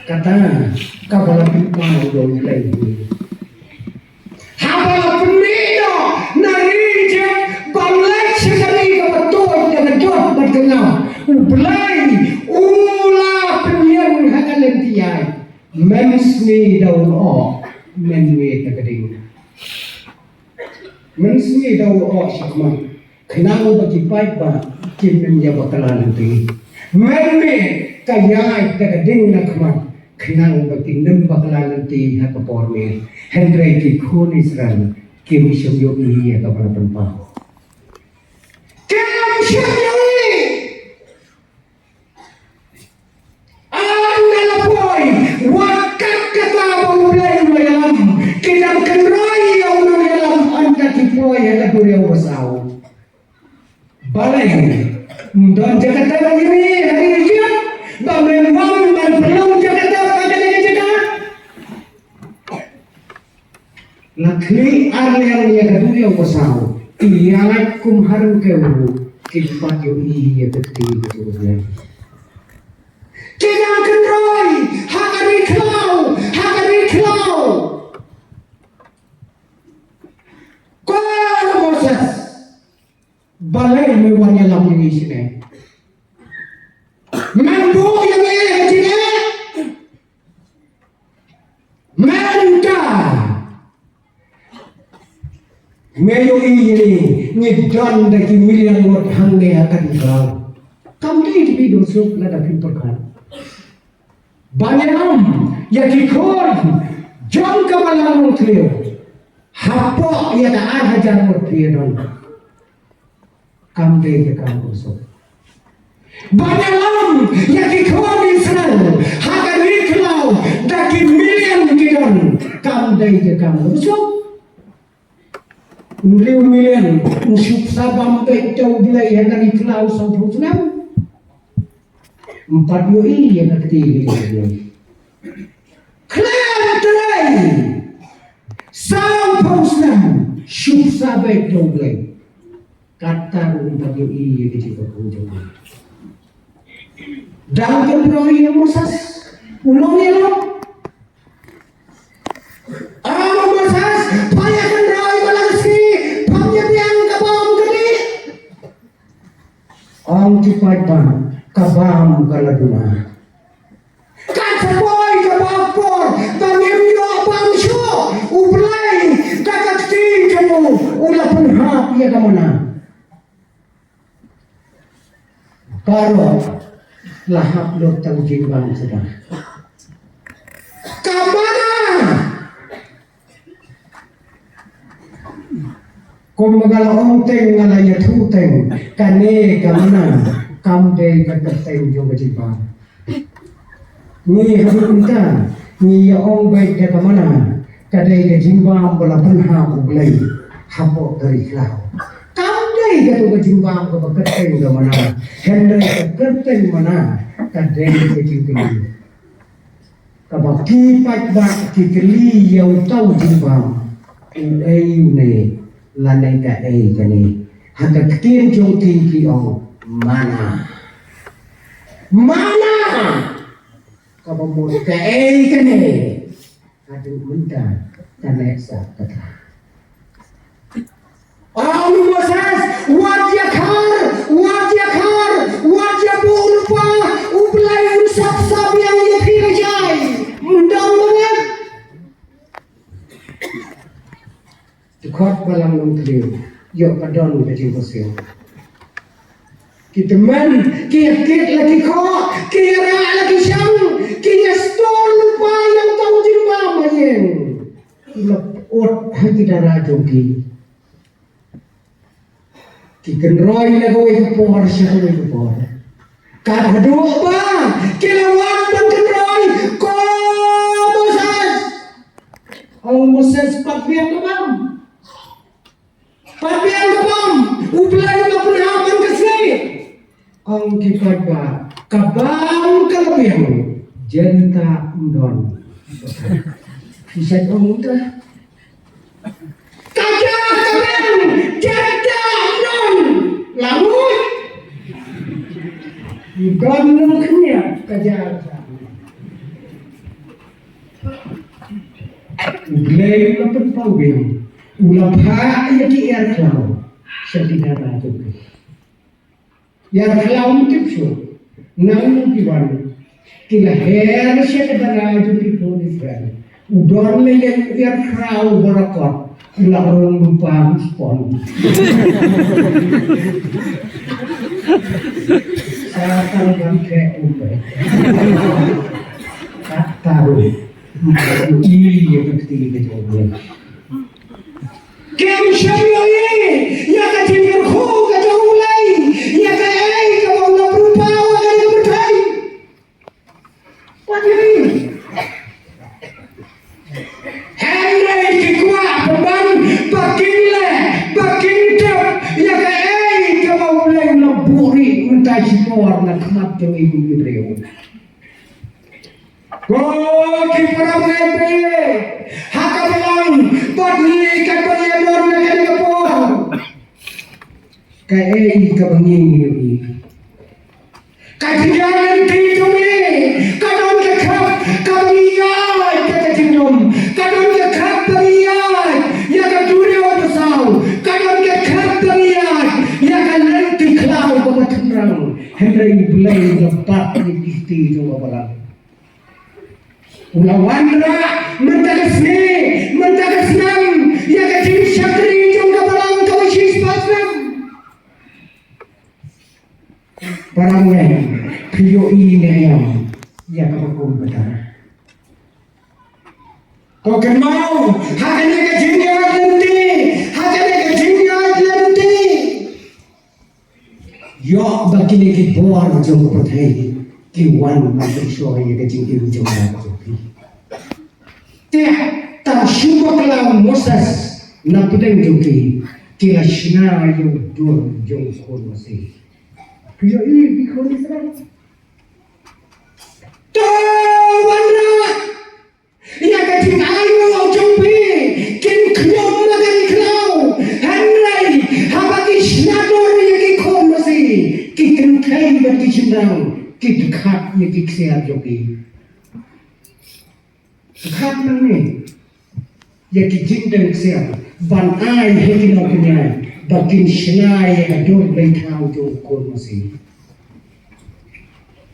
Kata kaba la pynpaw da U Blei. Haba la pynmih noh na ri Ijipt ban leit sha ka ri kaba tuid da ka jot bad ka ñiaw, U Blei u la pynïeng ha ka lynti ïaid. Mynsngi da u lyoh, mynmiet da ka ding. Mynsngi da u lyoh shakhmat, khnang ba ki paidbah kin ym ïa bakla lynti. Mynmiet ka ïaid da ka ding na khmat, khnang ba kin ym bakla lynti ha ka por miet. Hynrei ki khun Israel kim shym ïohi ïa kaba la pynpaw. Kim shym ïohi. Ynda la poi, wat kat kata ba U Blei u la ïalam, ki dang kynroi ïa u nongïalam ynda ki poi ha ka duriaw basaw. Balei? Ym don jaka tap ïa me ha ri Ijipt, ba men wan ban pynlong jaka tap ha kane ka jaka. La khlieh ar liang ïa ka duriaw basaw, ki ïaid kum ha ryngkew ruh, kim pat ïohi ïa ka kti ka jong U Blei. Ki dang kynroi ha ka ri khlaw, ha ka ri khlaw. Ko Moses, balei me wan ïalam ïa ngi shane? Men buh ïa ngi ha jingeh. Mynta me ïohi ïa ngi, ngi don da ki million ngut hangne ha ka ri khlaw. Kam dei tbit u suk lada phim pyrkhat. Ban ïalam ïa ki khun jong ka Balang Longthliew. Hapoh ïa ka ar hajar ngut phi ïa don. Kam dei ka kam u suk. Ban ïalam ïa ki khun Israel ha ka ri khlaw da ki million ki don. Kam dei ka kam u suk. Hynriew million, yn shu sa bam beit da U Blei ha ka ri khlaw sawphew snem. Ym pat ïohi ïa ka kti ka jong U Blei. Khlem trei sawphew snem, shu sa beit da U Blei. Kata ruh ym pat ïohi ïa ka jingkyrkhu jong U Blei. Dang kynroi ïa u Moses, u nongïalam. Ong u Moses, pha ïa kynroi ba la ka sngi, pham ïa biang ka bam ka dih. Ong ki paidbah, ka bam ka la duna. Kan sa poi kaba por ba ngim ïoh bam shuh. U Blei da ka kti jong u, u la pynhap ïa ka mana. Baroh la hap lut tang jingbam suda. Ka mana. Kumba nga la ong teng, nga la ïathuh teng, kane ka mana kam dei ka kyrteng jong ka jingbam. Ngi haduh mynta ngi ïa ong beit da ka mana, ka dei ka jingbam ba la pynhap U Blei hapoh ka ri khlaw. Kam dei kato ka jingbam kaba kyrteng ka mana, hynrei ka kyrteng mana ka dei ka jingkylli. Ka Ba ki paidbah ki kylli ïa uta u jingbam, uei une lane kaei kane. Ha ka ktien jong ki ki ong mana. Mana! Kaba mut kaei kane. Haduh mynta ka neh sah kata. Ong u Moses, wat ïakhar, wat ïakhar, wat ïabuh lypa, U Blei un sap sap ïa phi lajai. Ym don lawei. Dkhot Balang Nongthliew, ïoh ka don ka jingkoit sngewsih. Ki tymmen, ki ïakit la ki khoh, ki ïarah la ki shang, ki ïastor lypa ïa uta u jingbam ha ïing. Ki la pyut ha ki dara jong ki. Ki kynroi na kawei ka por sha kawei ka por. Kat haduh ba ki la wan ban kynroi, ko Moses. O Moses, pat biang ka bam. Pat biang ka bam. U Blei u la pynhap ban ka sngi. Ong ki paidbah, ka bam ka la biang, jynta ym don. Phi sa ong ta. Ka ja ka biang, jynta ym don. Lamuh. Ym don nongkhñiat ka ja. U Blei u la pynpaw biang, u la phah ïa ki ïar khlaw sha ki dara jong ki. Ïar khlaw ym tip shuh nang ki wan. Ki la her sha ka dara jong ki khun Israel. U don lei ïa u ïar khlaw barakot. U la rung lypa spon. Sa tang ban khreh u peit. Ka taru. Ïa ka kti ka jong u. Kim shym ïohi ïa ka jingkyrkhu ka jong U Blei ïa kaei kaba u la pynpaw ha kane ka pyrthei. Wat ïohi. Hynrei ki kwah pynban ba kin leh ba kin tip ïa kaei kaba U Blei u la buhrieh mynta shipor na khmat jong ngi kum ki briew. Ko ki para bangeit, ha ka balang pat ngi katba ïa don na kane ka por. Kaei kaba ngi ïohi, ka jingïaid lynti jong ngi ka don ka khap kaba ngi ïaid ïa ka jingdum, ka don ka khap ba ngi ïaid ïa ka duriaw basaw, ka don ka khap ba ngi ïaid ïa ka lynti khlaw kaba tynrang. Hynrei U Blei u la bat ïa ki kti jong ka balang. U la wanrah mynta ka sngi, mynta ka snem, ïa ka jingshakri jong ka balang kaba shispah snem. Para bangeit, phi ïohi ne em ïa kaba kum kata? To kynmaw, ha kane ka jingïaid lynti, ha kane ka jingïaid lynti. Ïoh ba kine ki bor jong ka pyrthei ki wan ban pynshoi ïa ka jingim jong nga jong phi. Te tang shu bakla u Moses na pdeng jong ki, ki la shna ïa u dur jong u khun masi. Phi ïohi ki khun Israel. To wanrah ïa ka jingainguh jong phi, kin khñium ma ka ri khlaw. Hynrei haba ki shna dur ïa ki khun masi, ki kynthei bad ki shynrang ki dkhat ïa ki ksiar jong ki. Dkhat nangne ïa ki jingdeng ksiar ban ai ha ki nongpynïaid ba kin shna ïa ka dur blei thaw jong u khun masi.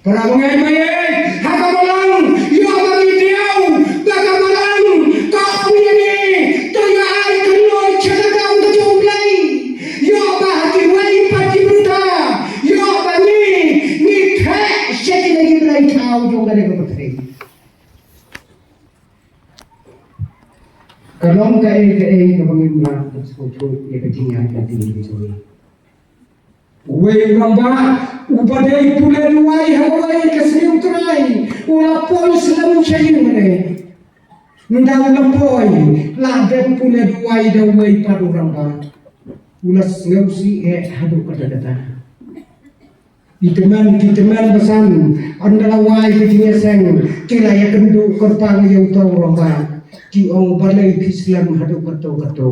Para bangeit, bangeit, ha ka balang, ïoh ba ngi diaw ba ka balang ka ong ïa ngi, to ïa ai kynnoh sha ka kam ka jong U Blei. Ïoh ba ha kiwei pat ki bynta, ïoh ba ngi, ngi theh sha kine ki blei thaw jong kane ka pyrthei. Ka long kaei kaei kaba ngim lah ban sngewthuh ïa ka jingïaid lynti ka jong ngi. Uwei u rangbah uba dei pule duwai ha kawei ka sngi U Trai u la poi slem sha ïing mane. Ynda u la poi, la dep pule duwai da uwei pat u rangbah. U la sngewsih eh haduh katta katta. Ki tymmen, ki tymmen basan, ynda la wai ka jingïaseng, ki la ïakynduh kyrpang ïa uto u rangbah. Ki ong balei phi slem haduh kato kato.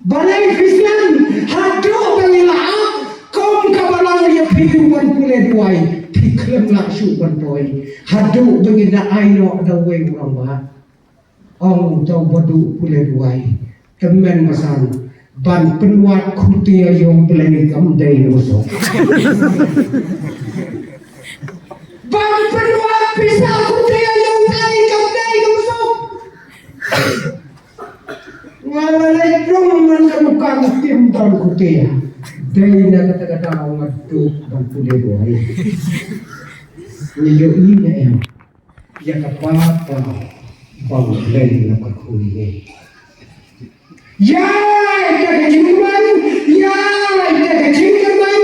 Balei phi slem haduh ba ngi la ap kum ka balang ïa phi ban pule duwai, phi khlem lah shuh ban poi. Haduh ba ngi da ai noh da uwei u rangbah. Ong uto u baduk pule duwai, tymmen basan, ban pynwad khutia ïa U Blei kam dei na u suk. Ban pynwad pisa khutia ïa U Blei kam dei na u suk. Nga la leit rung man ka dukan tim ban khutia. Dei na kata ka daw nga duk ban pule duwai. Ngi ïohi ne em ïa kata ka ba U Blei u la kyrkhu ïa ngi. Ïa ïa ka jingman, ïa ïa ka jingman.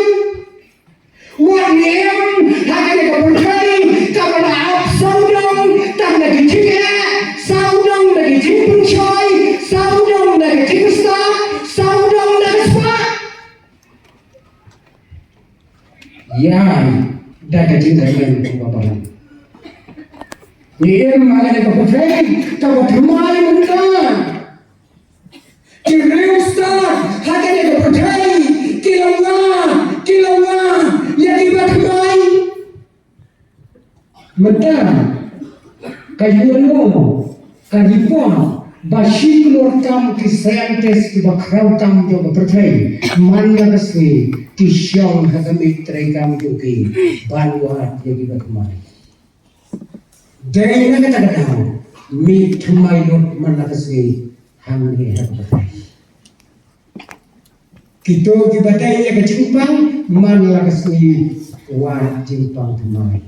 Wat ngi im ha kane ka pyrthei kaba la ap sawdong tang na ki jingeh, sawdong na ki jingpynshoi, sawdong na ki jingstad, sawdong na ki spah. Ïa da ka jingkyrmen kaba balang. Ngi im ha kane ka pyrthei kaba thymmai mynta. Ki riewstad ha kane ka pyrthei ki la wad, ki la wad ïa kiba thymmai. Mynta ka U N O ka report ba shi klur tam ki scientist kiba khraw tam jong ka pyrthei man la ka sngi ki shong ha ka miej treikam jong ki ban wad ïa kiba thymmai. Dei na kata ka daw miej thymmai lut man la ka sngi hangne ha ka pyrthei. Kito kiba dei ïa ka jingpang man la ka sngi wad jingpang thymmai.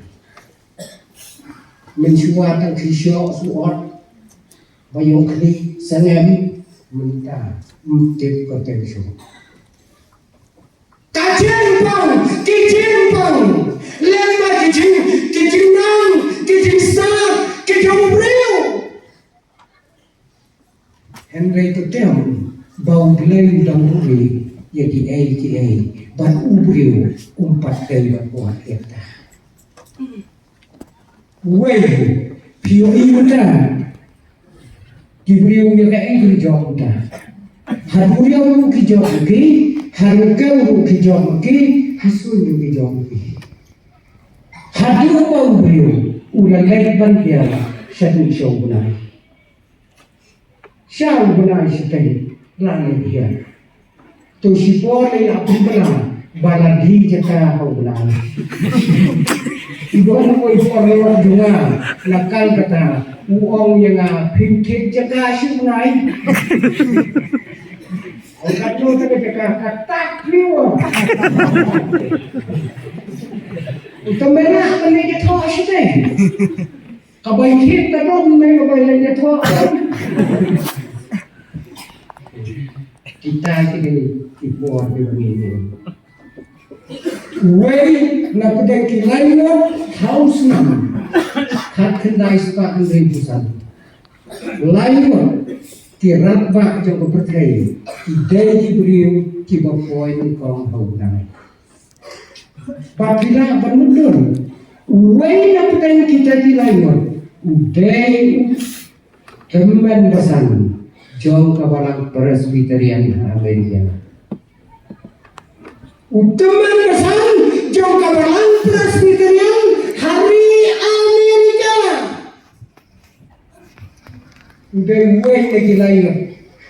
Mynshuwa tang ki shoh suot ba ïoh khlieh sangem mynta ym tip kyrteng shuh. Ka jingpang, ki jingpang, lem bad ki jing, ki jingnang, ki jingstad, ki jong u briew. Hynrei to tem ba U Blei u dang ruh ïa kiei kiei bad u briew um pat dei ban wad ïa kata. Wei phi ïohi mynta ki briew ïa kaei ki jop mynta. Ha duriaw ruh ki jop ki, ha rynkew ruh ki jop ki, ha suiñ ruh ki jop ki. Haduh ba u briew u la leit ban hiar shaduh sha u bnai. Sha u bnai shatei la leit hiar. To shipor lei la pynbna ba la dih jaka ha u bnai. Don uwei u por lei wat jong nga la kal kata u ong ïa nga phim thied jaka sha u bnai. Ong katno ta ka jaka kata phew. Uta mena ka leit ïathoh shatei. Ka bai thied ka don ne ka bai leit ïathoh. Kita ki dei ki por ki ba ngi ïeng. Wei na pdeng ki lai ngut ha u snem khatkhyndai spah hynriewphew san. Lai ngut ki rangbah jong ka pyrthei ki dei ki briew kiba poi nyngkong ha u bnai. Bad phi lah ban mutdur uwei na pdeng kita ki lai ngut u dei u tymmen basan jong ka balang Presbyterian ha Amerika. U tymmen basan jong ka balang Presbyterian ha ri Amerika. U dei uwei na ki lai ngut.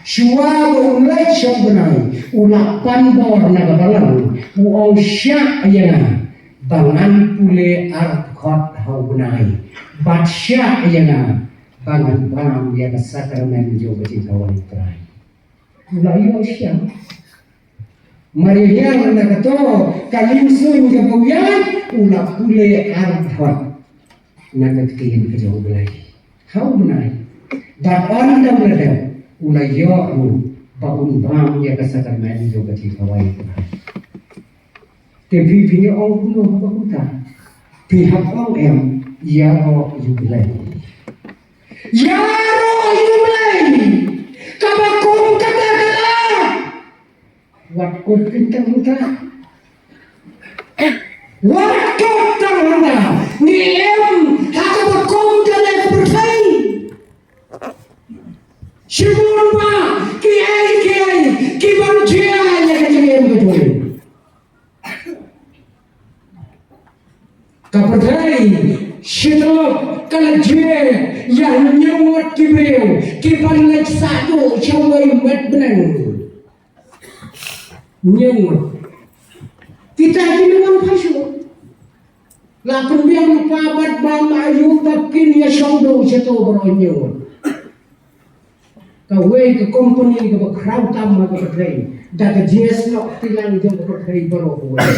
Shuwa ba u leit sha u bnai u la pan bor na ka balang, u ong, shah ïa nga ba ngan pule ar dkhot ha u bnai bad shah ïa nga ba ngan bam ïa ka sakramen jong ka jingkhawai Trai. U la ïoh sha. Mar ïa hiar na kato ka lynsuiñ kaba u ïaid, u la pule ar dkhot na ka ktien ka jong U Blei ha u bnai. Bad ynda u la dep u la ïoh ruh ba un bam ïa ka sakramen jong ka jingkhawai. Te phi phi ong kumno ha kata? Phi hap ong em, ïaroh ïa U Blei. Ïaroh ïa U Blei. Kaba kum kata ka la. Wat kut pynthang uta. Wat kut tang hangta, ngi im ha kaba kum kane ka pyrthei. Shibun ba kiei kiei kiban jia ïa ka jingim ka jong ngi. Ka pyrthei shitom ka la jied ïa hynñiew ngut ki briew kiban leit sah duh sha wei met bneng. Hynñiew ngut. Kita ki nongwan phai shuh. La pynbiang lypa bad ba ma ayu ba kin ïa shong duh shato baroh hynñiew ngut. Kawei ka kompani kaba khraw tam ha ka pyrthei da ka jingïasnoh kti lang jong ka pyrthei baroh kawei.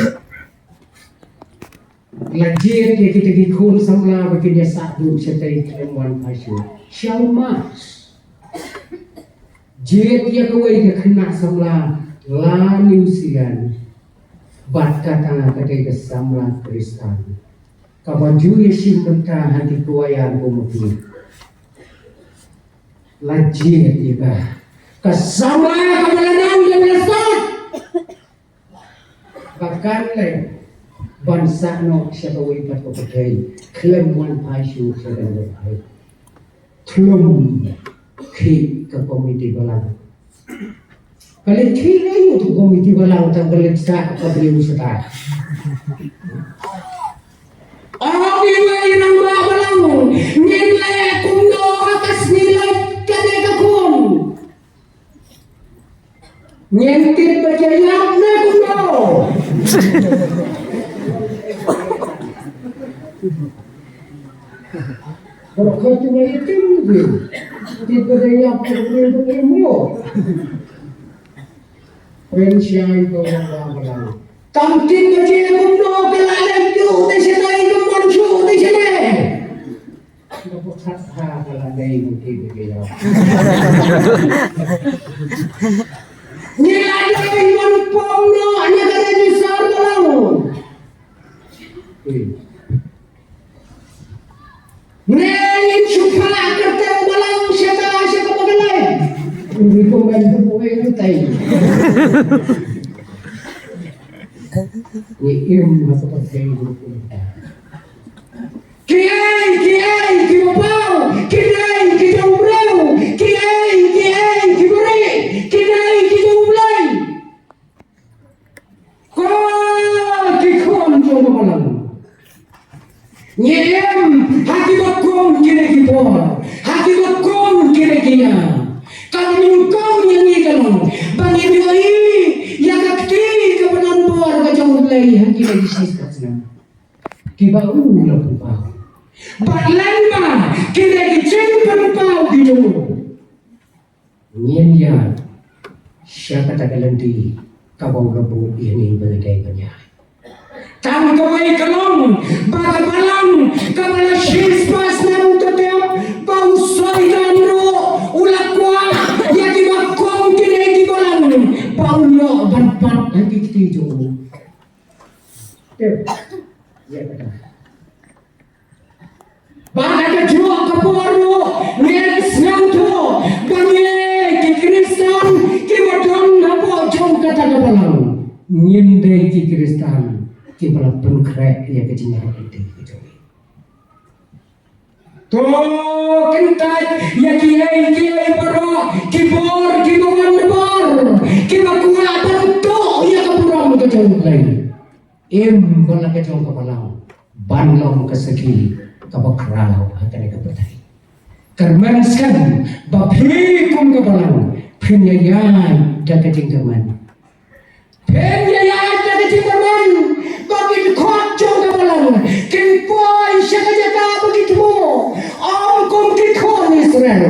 La jied ïa kita ki khun samla ba kin ïa sah duh shatei khlem wan phai shuh. Sha u Mars. Jied ïa kawei ka khynnah samla la New Zealand. Bad kata ka dei ka samla Khristan kaba ju ïashim bynta ha ki kwai ar kumno. La jied ïa ka, ka samla kaba la nang kaba la sah. Ba kan leh ban sah noh sha kawei pat ka pyrthei khlem wan phai shuh sha kane ka pyrthei. Thlum khih ka komiti balang. Ka leit khih aïu tu komiti balang tang ka leit sah ka briew sha ta. Ong iwei i rangbah balang, ngin leh kumno ha ka sngi leit kane ka khun. Ngin tip ba ka ïap ne kumno. Baroh khoit tu ngi tip ngi. Tip ba ka ïap ne kumno. Pynshai ko ba ba ba. Kam tip ba ka ïap kumno ka la leh tu te shalai ka mon shu te shalai. Nga pyrkhat ha ka la dei ngi ki dei ya. Ngi la dei ban pom noh ïa ka register balang. Ui. Ne ngin shu phah kyrteng balang sha ka, sha ka ba ka lei. Ngi kumban tu buai ngi tai. Ngi im ha ka pyrthei ngi kumban. Kiei kiei kiba paw, kiei ki jong u briew, kiei kiei kiba rieh, kiei ki jong u Blei. Ko ki khun jong ka balang, ngi im ha kiba kum kine ki por, ha kiba kum kine ki ïa. Ka nyngkong ïa ngi ka long ba ngin ïohi ïa ka kti kaba don bor ka jong u Blei ha kine ki shispah snem. Kiba u la pynpaw. Bad lem bad kine ki jingpynpaw ki jong u, ngin ïaid sha kata ka lynti kaba u la buh ïa ngi ba ngi dei ban ïaid. Tang kawei ka long ba ka balang kaba la shispah snem u la tep ba u Soitan ruh u la kwah ïa kiba kum kine ki balang ba u ïoh ban bat ha ki kti jong u. Tip. Ïa kata. Bad ha kajuh ka por ruh ngin sngewthuh ba ngi ki Khristan kiba don hapoh jong kata ka balang ngin dei ki Khristan kiba la pynkhreh ïa ka jingïarap lynti ka jong ngi. To kyntait ïa kiei kiei baroh ki bor kiba wan na bor kiba kwah ban tuh ïa ka burom ka jong U Blei. Im ba la ka jong ka balang ban long ka sakhi kaba khraw ha kane ka pyrthei. Kyrmen skhem ba phi kum ka balang phin ïa ïaid da ka jingkyrmen. Phin ïa ïaid da ka jingkyrmen ba ki dkhot jong ka balang kin poi sha ka jaka ba ki thmu. Ym kum ki khun Israel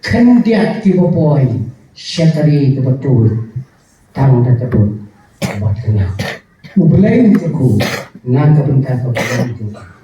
khyndiat kiba poi sha ka ri kaba tuid. Tang da ka dud bad ka ñiaw. U Blei u kyrkhu na ka bynta ka balang jong u.